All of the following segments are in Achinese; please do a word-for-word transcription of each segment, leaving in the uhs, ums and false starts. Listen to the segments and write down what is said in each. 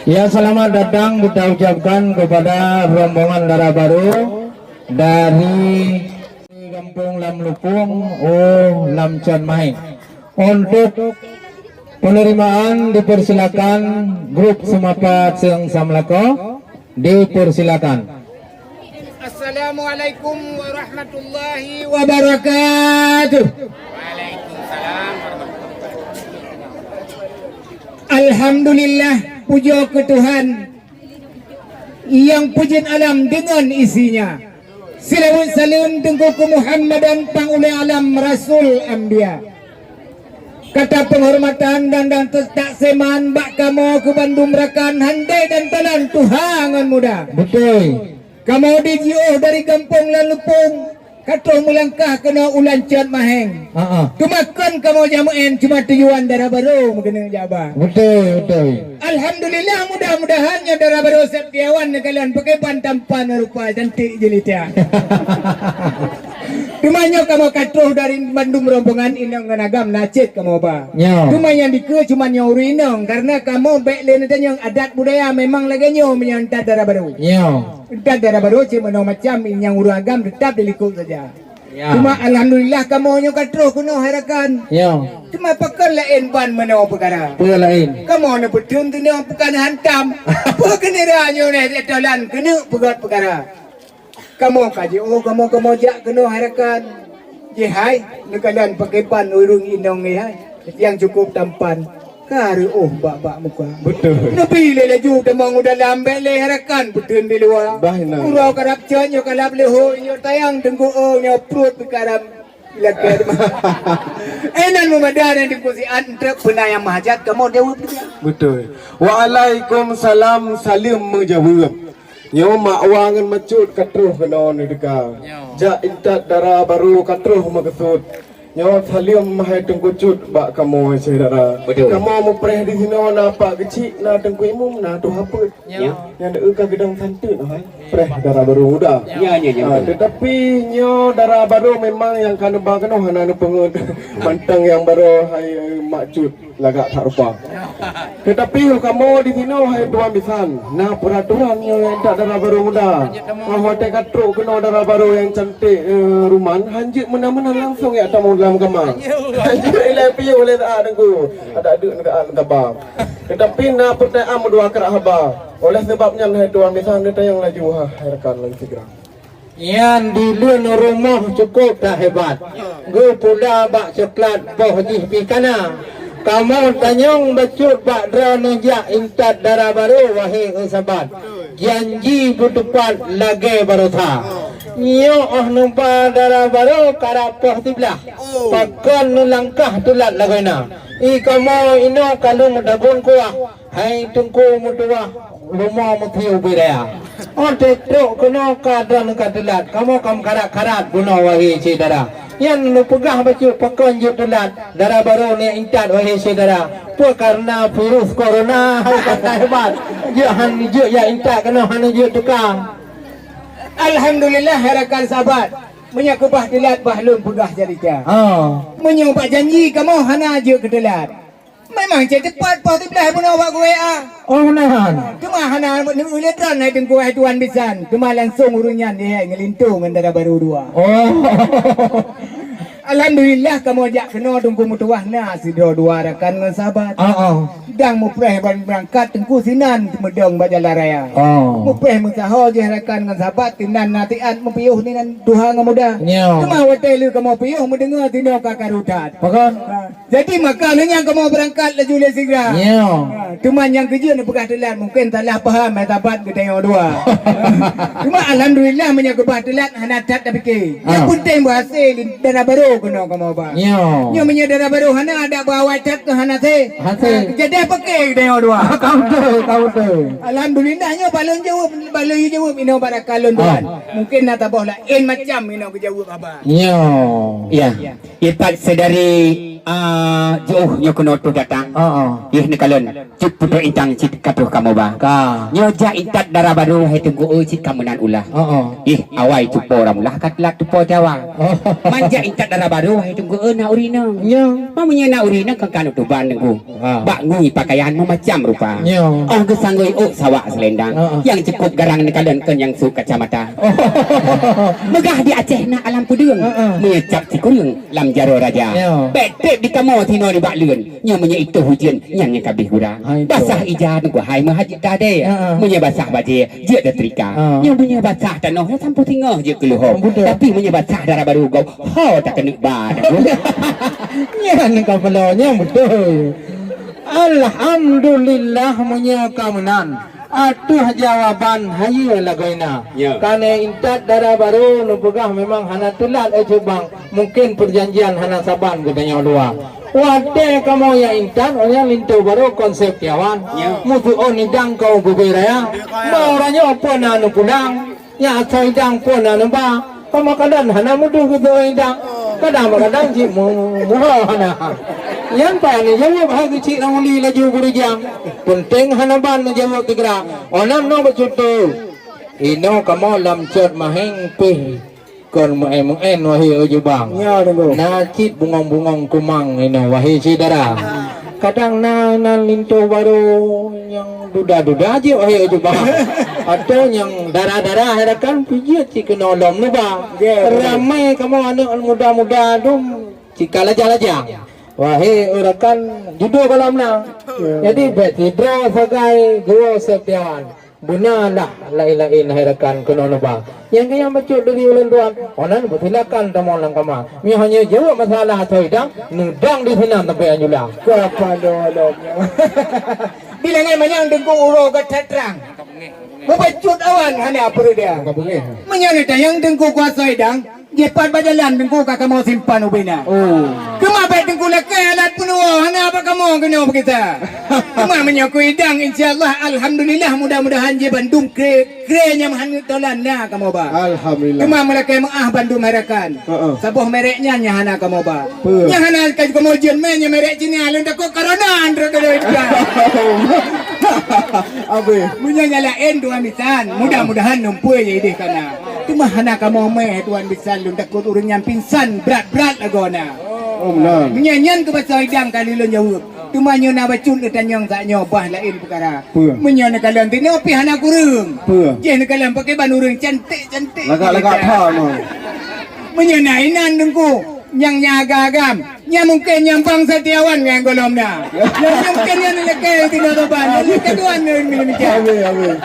Ya, selamat datang kita ucapkan kepada rombongan dara baru dari Gampông Lam Lupông, oh, Lam Cot Maheng. Untuk penerimaan dipersilakan grup seumapa Seung Samlako, dipersilakan. Assalamualaikum warahmatullahi wabarakatuh. Alhamdulillah, pujoe keu Tuhan nyang peujeuet alam deungon isinya. Seulaweuet saleuem Teungku keu Muhammad dan pang ulée alam Rasul Anbiya. Kata peunghormatan dan, dan takseman bak kamoe keu bandum rakan handai dan talan tuha ngon muda. Beutôi. Kamoe di jiôh dari gampông Lam Lupông, ka troh meulangkah keunoe u Lam Cot Maheng. Ha, ha. Teuma kon kamoe jameu'en, cuma tujuan dara barô meukeuneuk jak ba. Beutôi, beutôi. Alhamdulillah, mudah-mudahan nyoe dara barô Setiawan neukalon pakriban tampan rupa cantik jelita. Teuma nyoe kamoe ka troh dari bandum rombongan inong ngon agam na cit kamoe ba. Nyoe. Teuma nyang dikeue cuma nyoe ureueng inong, karena kamoe bék lé neutanyong adat budaya memang lagée nyoe meunyoe intat dara barô. Nyoe. Intat dara barô cit meunoe macam nyang ureueng agam teutap di likot saja. Ya. Teuma alhamdulillah kamoe nyoe ka troh keunoe hai rakan. Ya. Teuma pakon laén ban meunoe peukara. Peue laén? Kamoe neupeutheun teunoe bukan hantam. Peue keuneura nyoe neh tolan keuneuk peugét peukara. Kamoe ka jiôh, kamoe, kamoe jak keunoe hai rakan. Jihai, neukalon pakriban ureueng inong nyoe hai. Nyang cukup tampan. Ka reuôh bak-bak muka. Beutôi. Neubi lé laju tamong u dalam bék lé hai rakan peuteun di luwa. Bah, na. Uroe karab cot nyoe kalab leuho nyoe tayang teungku oh nyoe pruet beukaram. Ilakée. Eh, nan meumada dan dikusian trek peuna nyang meuhajat kamoe jaweueb dia. Beutôi. Waalaikumsalam, saleuem meujaweueb. Nyoe mak wa ngon macut ka troh keunoe neuteuka. Nyoe. Jak intat dara barô ka troh meukeusut. Nyoe saleuem hai Teungku Cut bak kamoe syedara. Betul. Kamoe mupreh di sinoe na Pak Geuchik, na Teungku Imum, na Tuha Peuet. Nyoe. Nyan eu ka geudong santeut hai. Preh dara barô muda. Ya, ya, ya, ah, betul. Tetapi nyoe dara barô memang nyang ka neuba keunoe hana neupeungeut. Mantong nyang barô hai, eh, Mak Cut. Lagak that rupa. Teutapi kamoe di sinoe hai tuan bisan, na peuratoran nyoe nyang that dara barô muda. Bah watée ka trok keunoe dara barô nyang cantik, eh, ruman, hanjeuet meunan-meunan langsong jak tamong lam kama. Hanjeuet ilée piôh lé saát teungku. Adak deuk neugak lam kaba. Teutapi na peurtanyaan meudua krak haba. Oleh sabab nyan hai tuan bisan, neutanyong laju ha, hai rakan laju sigra. Nyan di leuen rumoh cukôp that hebat. Geupula bak coklat boh jih pih kana. Kamoe tanyong bacut bak droeneuh jak intat dara barô wahé sahabat. Janji beuteupat lagée barosa. Nyoe óh neuba dara barô karab poh siblaih. Pakon neulangkah teulat lagoena. I kamoe inoe ka lôn meudabong kuah. Hai Teungku meutuwah, rumoh meusiu bidaya. Óh trok keunoe ka droeneuh ka teulat, kamoe ka meukarat-karat bunoe wahé syedara. Nyan neupeugah bacut pakon jeuet teulat, dara barô nyoe intat wahé syedara. Peue kareuna virus corona hai ka hebat. Jeuet han jeuet jak intat keunoe hana jeuet teuka. Alhamdulillah hai rakan sahabat. Meunyoe keubah teulat bah lôn peugah carita. Ha. Meunyoe bak janji kamoe hana jeuet keu teulat. Memang cit teupat poh siblaih bunoe bak gurée a. Oh, meunan. Teuma hana neueu lé droen hai teungku hai tuan bisan. Teuma langsong ureuëng nyan lihai ngeulintô ngon dara barô dua. Oh. Alhamdulillah kamoe jak keunoe teungku meutuwah na sidroe dua rakan ngon sahabat. Ah, ah. Dang mupreh ban beurangkat teungku sinan meudong bak jalan raya. Oh. Mupreh meusaho jih rakan ngon sahabat sinan na siat meupiôh sinan tuha ngon muda. Nyo. Teuma watée lheueh kamoe piôh meudeungoe sinoe ka karu that. Pakon? Ha. Jadi maka lheueh nyan kamoe beurangkat laju lé sigra. Nyo. Ha, teuma nyang keujeuet neupeugah teulat mungken salah paham hai sahabat geutanyoe dua. Teuma alhamdulillah meunyoe keubah teulat hana that tapike. Nyang Ah. penting beuhasé dara barô keunoe kamoe ba. Nyo. Nyoe meunyoe dara barô hana adak beuawai that keu hana sé. Hasé. Ha, keujadeh pake geutanyoe dua. Ka beutôi, ka beutôi. Alhamdulillah nyoe balon jaweueb, balon jaweueb inoe barakalon Ah. tuan. Mungken na saboh laén macam inoe geujaweueb haba. Nyo. Ya. Ipat sedari Ah, jiôh nyoe keunoe troh datang. Oh, oh. Yeh neukalon, cut putroe intan cit ka troh kamoe ba. Ka. Nyoe jak intat dara barô hai teungku eu cit ka meunan ulah. Oh, oh. Yeh awai cupo ramlah ka teulat tupo jawa. Oh. Man jak intat dara barô hai teungku eu na ureueng inong. Nyo. Ma meunyoe na ureueng inong kan kanu tuban teungku. Ah. Bak ngui pakaian meumacam rupa. Nyo. Oh geusanggôi ôk sawak seulendang. Ah, ah. Nyang cukôp garang neukalon kon nyang su kacamata. Oh. Meugah di Aceh na alam peudeueng. Ah, ah. Meunyoe cap sikureueng lam jaroe raja. Nyo. Bèk trép di kamoe sinoe nibak leuen. Nyoe meunyoe itôh ujeuen, nyan nyang ka abéh gura. Hai, basah ija teungku hai meuhajat tadé. Ha, ha. Meunyoe basah bajée, jeuet teutrika. Ha. Nyoe meunyoe basah tanoh, nyoe sampôh singoh jeuet keu leuhob. Beutôi. Tapi meunyoe basah dara barô gob, ho takeuneuk ba teungku. Nyan ka peulon, nyan beutôi. Alhamdulillah meunyoe ka meunan. Ateueh jawaban hayeue lagoina. Ya. Kane intat dara barô neupeugah memang hana teulat, eh, Cubang. Mungkin perjanjian hana saban geutanyoe dua. Watèe kamoe nyang intat, oh, nyang linto barô konsep Tiawan. Ya. Musuh oh nidang kau bubé raya. Mau uroe nyoe peue na neupulang. Nyang asoe idang peue na neuba. Kamoe kadang hana mudoh geubeuet idang. Kadang-kadang cit mu-, muha hana. Nyan paih neujaweueb hai geuchik Ramli laju beurijang. Peunteng hana ban neujaweueb teugra. Onang nyoe beucuti. Inoe kamoe lam cot maheng pih kon meu'en-meu'en wahé ujubang. Nyo, Teungku. Na cit bungong-bungong kumang inoe wahé syedara. Kadang na, na linto barô nyang duda-duda jih wahé ujubang. Atau nyang dara-dara hai rakan pijit cit keunoe lom neuba. Ya, betul. Ramé kamoe aneuk muda-muda dum cika lajang-lajang. Wahé rakan judo gohlom na. Ya. Jadi bèk sidroe sagai geuwoe sép Tiawan. Beuna lah laén-laén hai rakan keunoe neuba. Nyang keu nyang bacut diri ulôn tuan, oh nan beusilakan tamong lam kama. Meunyoe hana jaweueb masalah asoe idang, neudong disinan sampoe anjulang. Ka paloe lom nyoe. Bilangé manyang teungku uroe ka that trang. Mubacut awan hana peureuda. Ka beungéh. Meunyoe neutanyong teungku kuasa idang, jipat bak jalan teungku ka kamoe simpan ubena. Oh. Teuma bèk teungku lakèe alat peunuwoe hana bak kamoe keunoe beukisa. Teuma meunyoe keu idang, insya Allah, alhamdulillah, mudah-mudahan jih bandum kre-, kre nyang hana tolan na kamoe ba. Alhamdulillah. Teuma meulakèe meu'ah bandum hai rakan. Heeh. Saboh merek nyan nyang hana kamoe ba. Peue? Nyang hana ka kamoe jeuet mé nyang merek Cina, lôn takot corona, androt dulu ikan. Abéh. Meunyoe nyang laén tuan bisan, mudah-mudahan numpui idéh kana. Teuma hana kamoe mé tuan bisan, lôn takot ureueng nyan pingsan brat-brat lagoe na. Oh, meunan. Meunyoe nyan keu basa idang ka lôn jaweueb. Teuma nyoe na bacut neutanyong sak nyoe bah laén peukara. Peue? Meunyoe neukalon tinoe pih hana kureueng. Peue? Jih neukalon paké ban ureueng cantik-cantik. Lagak-lagak that nyoe. Meunyoe na inan teungku nyang nyan agam-agam, nyan mungken nyang bang Setiawan nyang gohlom na. Nyan mungken nyan lakèe tinoe toban, nyan lakèe tuan nyoe meunan. Amin, amin.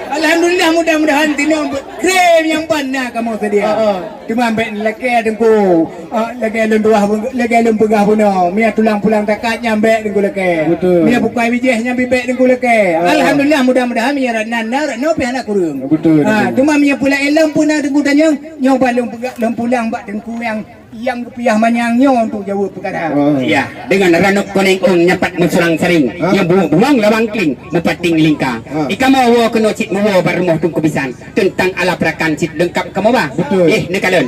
Alhamdulillah, mudah-mudahan tinoe kre nyang ban na kamoe sedia. Ah, ah. Teuma bèk lakèe teungku. Ah, lagèe lôn tuah, lagèe lôn peugah bunoe, meunyoe tulang pulang takat nyan bèk teungku lakèe. Betul. Meunyoe bukai bijéh nyan pih bèk teungku lakèe. Ah. Alhamdulillah, mudah-mudahan meunyoe rot nan na, rot nyoe pih hana kureueng. Betul, ah, betul. Teuma meunyoe pula ilôn pun na teungku tanyong, nyoe bah lôn peugah, lôn pulang bak teungku nyang, nyang geupiah manyang nyoe untuk jaweueb peukara. Ah. Ya, dengan ranub kunéng ôn nyapat meusurang saring, ah, nyang bumoe bungong lawang kling, meupating lingka. Ah. Ikamoe woe keunoe cit meuwoe bak rumoh teungku bisan. Teuntang alat perakan cit leungkap kamoe ba. Betul. Eh, neukalon.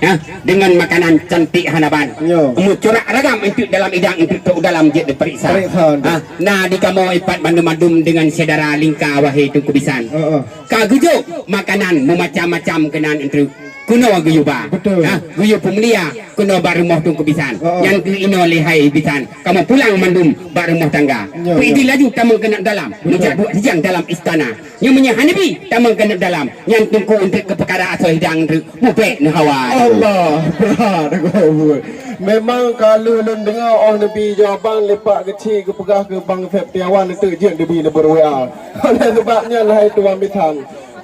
Ha, dengan makanan cantik hana ban. Yo. Meucurak ragam enteuk dalam idang enteuk trok dalam jeuet diperiksa. Periksa, betul. Ha, na di kamoe ipat bandum-bandum dengan syedara lingka wahé teungku bisan. Heeh. Ka geujok makanan meumacam-macam keunan enteuk. Keunoe geuyue ba. Betul. Ha, geuyue peumulia keunoe bak rumoh teungku bisan. Heeh. Nyan keuh inoe lé hai bisan. Kamoe pulang mandum bak rumoh tangga. Yo, yo. Peuidin laju tamong keunan dalam. Betul. Meujak buet sijang dalam istana. Nyoe meunyoe hana bi tamong keuneuk dalam, nyan teungku eunteuk keu peukara asoe hidang treuk, mubèk neuhawa. Allah, brat gobot. Memang ka lheueh lôn deungoe óh neubi jawaban lé Pak Geuchik geupeugah keu Bang Septiawan eunteuk jeuet neubi neubeuet W A. Oleh sabab nyan, hai tuan bisan,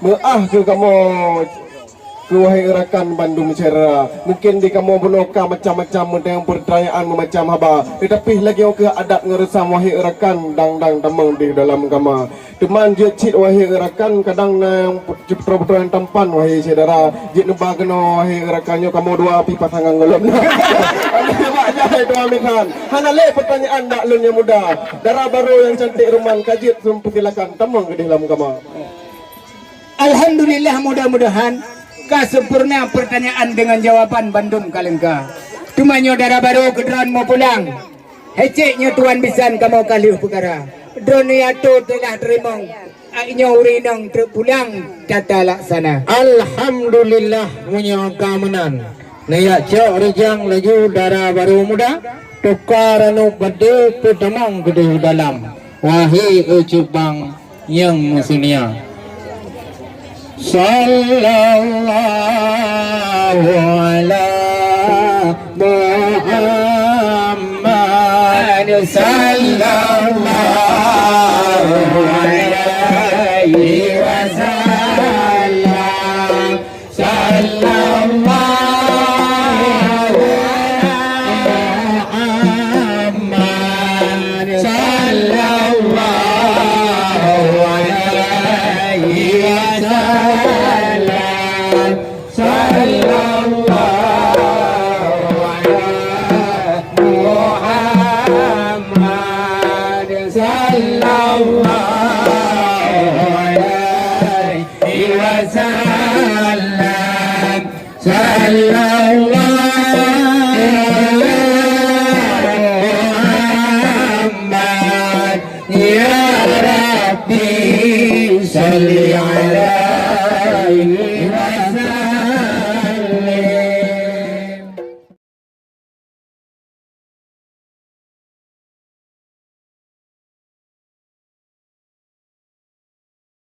meu'ah keu kamoe, keu wahé rakan bandum syedara. Mungken di kamoe bunoe ka macam-macam meudeng peutanyaan meumacam haba. Teutapi lagèe keu adat ngon reusam, wahé rakan, dang-dang tamong di dalam kama. Teuma jeuet cit wahé rakan, kadang na nyang putroe-putroe nyang tampan wahé syedara. Jeuet neuba keunoe wahé rakan, nyoe kamoe dua pih pasangan gohlom. Hana lé peutanyaan dak lôn nyang muda. Dara barô nyang cantik ruman ka jeuet, seumpeusilakan tamong keudéh lam kama. Alhamdulillah, mudah-mudahan ka sempurna pertanyaan dengan jawaban bandum ka leungka. Teuma nyoe dara barô keudroe meupulang. Hecek nyoe tuan bisan kamoe ka lheueh peukara. Droeneuh atô teulah teurimong. Ai nyoe ureueng inong trok pulang tata laksana. Alhamdulillah, meunyoe ka meunan. Neujak cok rijang laju dara barô muda, tuka ranub badé peutamong keudeh dalam. Wahé e cubang nyang meusunia. Sallallahu ala Muhammad, sallallahu alaihi wasallam. Sallallahu ala Muhammad, sallallahu alaihi wasallam. Sallallahu ala Muhammad, sallallahu